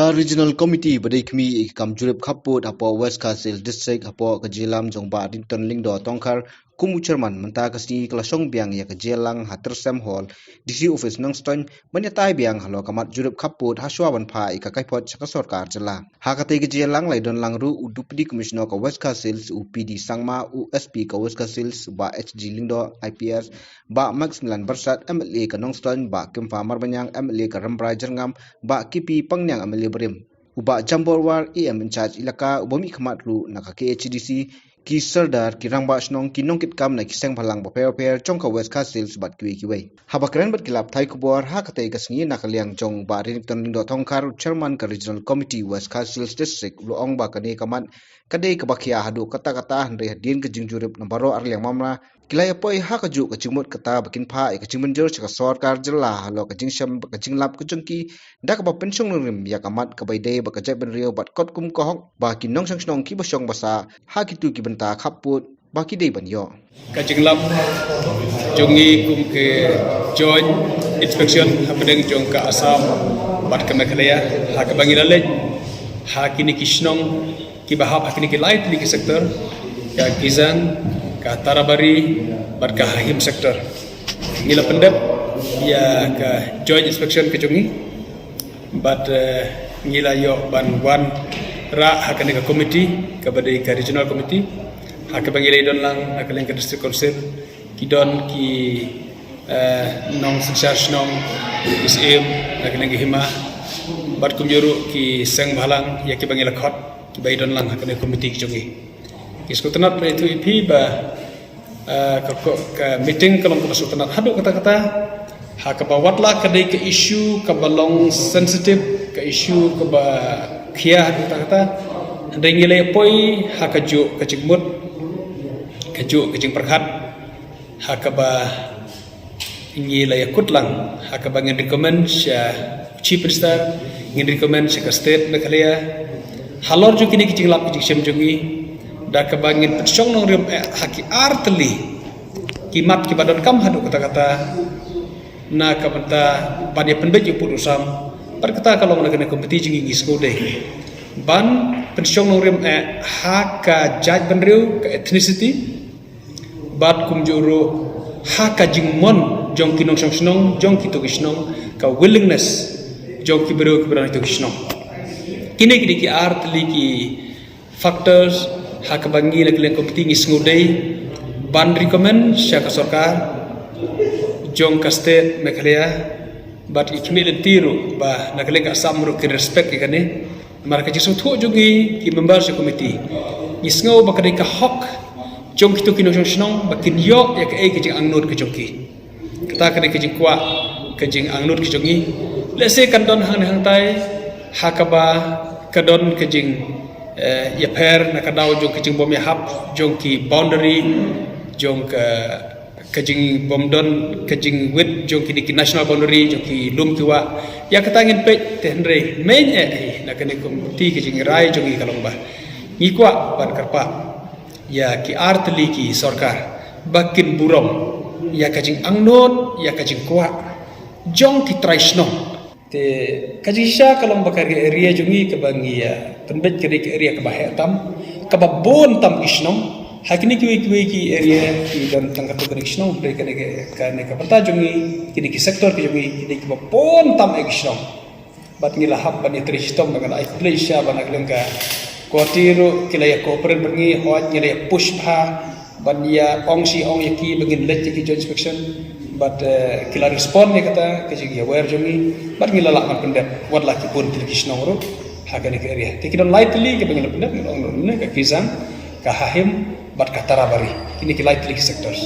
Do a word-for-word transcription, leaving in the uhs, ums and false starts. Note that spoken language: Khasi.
Ka Regional Committee ba dei khmih ïa ka kam jurip khappud hapoh West Khasi Hills District hapoh ka jingïalam jong Bah Ringtone Lyngdoh Tongkhar kum u chairman mynta ka sngi ka la shong biang ïa ka jingïalang ha Tyrsem Hall, D C Office Nongstoiñ, ban ïatai biang halor ka mat jurip khappud hashwa ban phah ïa ka kaiphod sha ka sorkar jylla. Ha katei ka jingïalang la ïadon lang ruh u Deputy Commissioner ka West Khasi Hills u P D Sangma, u S P ka West Khasi Hills Bah H G Lyngdoh I P S, Bah Maximilan Barsat M L A ka Nongstoiñ, Bah Kymphah Marbaniang M L A ka Rambrai Jyrngam, Bah K P Pangniang M L A barim, u Bah Jambor War A M in charge ilaka uba mih khmat ruh na ka K H A D C, ki sordar, ki rangbah shnong, ki nongkitkam na ki seng bhalang bapher bapher jong ka West Khasi Hills bad kiwei kiwei. Haba kren bad ki lad pathai khubor ha katei ka sngi na ka liang jong Bah Ringtone Lyngdoh Tongkhar, chairman ka Regional Committee West Khasi Hills District, u la ong ba kane ka mat ka dei kaba khia haduh katta katta, hynrei hadien ka jingjurip na baroh arliang mamra ki la ïa poi ha kajuh ka jingmut kata ba kin phah ïa ka jingmynjur sha ka sorkar jylla halor ka jingshem bad ka jinglap ka jong ki, da kaba pynshong nongrim ïa ka mat kaba ïadei bad ka jaitbynriew bad katkum ka hok ba ki nongshong shnong kiba shong ba sah ha kito ki bynta khappud ba ki dei ban ïoh. Ka jinglap jong ngi kum ki joint inspection hapdeng jong ka Assam bad ka Meghalaya, ha kaba ngi la leit ha kine ki shnong kiba hap ha kine ki lai tylli ki sector, ka Kizang, ka Tarabari bad ka Hahim sector. Ngi la pyndep ïa ka joint inspection ka jong ngi bad, eh, ngi la ïoh ban wanrah ha kane ka committee kaba dei ka regional committee, ha kaba ngi la ïadon lang na ka liang ka district council, ki don ki, eh, nongsynshar shnong, ki syiem na ka liang ka hima, bad kumjuh ruh ki seng bhalang ïa kiba ngi la khot kiba ïadon lang ha kane ka committee ka jong ngi. Ki sngewtynnat, pynithuh ïa phi ba, ah, ka, ka, ka meeting ka long kaba sngewtynnat haduh katta katta, ha kaba wat la ka dei ka issue kaba long sensitive, ka issue kaba khia haduh katta katta, hynrei ngi la ïa poi ha kajuh ka jingmut, kajuh ka jingpyrkhat, ha kaba ngi la ïa kut lang, ha kaba ngin recommend sha Chief Minister, ngin recommend sha ka State Meghalaya halor jong kine ki jinglap ki jingshem jong ngi, da kaba ngin pynshong nongrim eh ha ki ar tylli ki mat kiba donkam haduh katta katta, na ka bynta ban ïa pynbeit ïa u pud u sam. Bad kata ka long na kane ka committee jong ngi ngi sngewdei ban pynshong nongrim eh ha ka jaitbynriew, ka ethnicity, bad kumjuh ruh ha ka jingmon jong ki nongshong shnong jong kito ki shnong, ka willingness jong ki briew kiba don ha kito ki shnong. Kine ki dei ki ar tylli ki factors ha kaba ngi na ka liang ka committee ngi sngewdei ban recommend sha ka sorkar jong ka state Meghalaya, bad ki khmih lynti ruh ba na ka liang ka Assam ruh ki respect ïa kane. Namar ka jingsngewthuh jong ngi ki member sha committee, ngi sngew ba ka dei ka hok jong kito ki nongshong shnong ba kin ïoh ïa kaei ka jingangnud ka jong ki. Kata ka dei ka jingkwah, ka jingangnud ka jong ngi. Lehse kan don hangne hangtai ha kaba ka don ka jing, eh, ïapher na ka daw jong ka jingbym ïahap jong ki boundary, jong ka ka jingbym don ka jingwit jong kine ki national boundary, jong ki lum ki wah. Ïa kata ngin peit, te hynrei mynta eh, eh, na kane ka committee ka jingrai jong ngi ka long ba ngi kwah ban kyrpad ïa ki ar tylli ki sorkar ba kin burom ïa ka jingangnud, ïa ka jingkwah jong ki trai shnong. Te ka jingshisha ka long ba ka area jong ngi kaba ngi ïa pynbeit ka dei ka area kaba heh tam, kaba bun tam ki shnong. Ha kine kiwei kiwei ki area ki don tang katto katne ki shnong, hynrei kane ka, kane ka bynta jong ngi, kine ki sector ki jong ngi ki dei kiba bun tam eh ki shnong. Bad ngi la hap ban ïa trei shitom, ba ngi la ai khublei shisha ba na ka liang ka Guwahati ruh ki la ïa cooperate bad ngi, hooid ngi la ïa push bha ban ïa ong shi ong ïa ki ba ngin leit ïa ki joint inspection. Bad, eh, ki la respond ïa kata ka jingïawer jong ngi, bad ngi la lah ban pyndep wat la ki bun tylli ki shnong ruh ha kane ka area. Te ki don lai tylli kiba ngi la pyndep, ngi la ong ne ka Kizang, ka Hahim, bad ka Tarabari. Kine ki lai tylli ki sectors.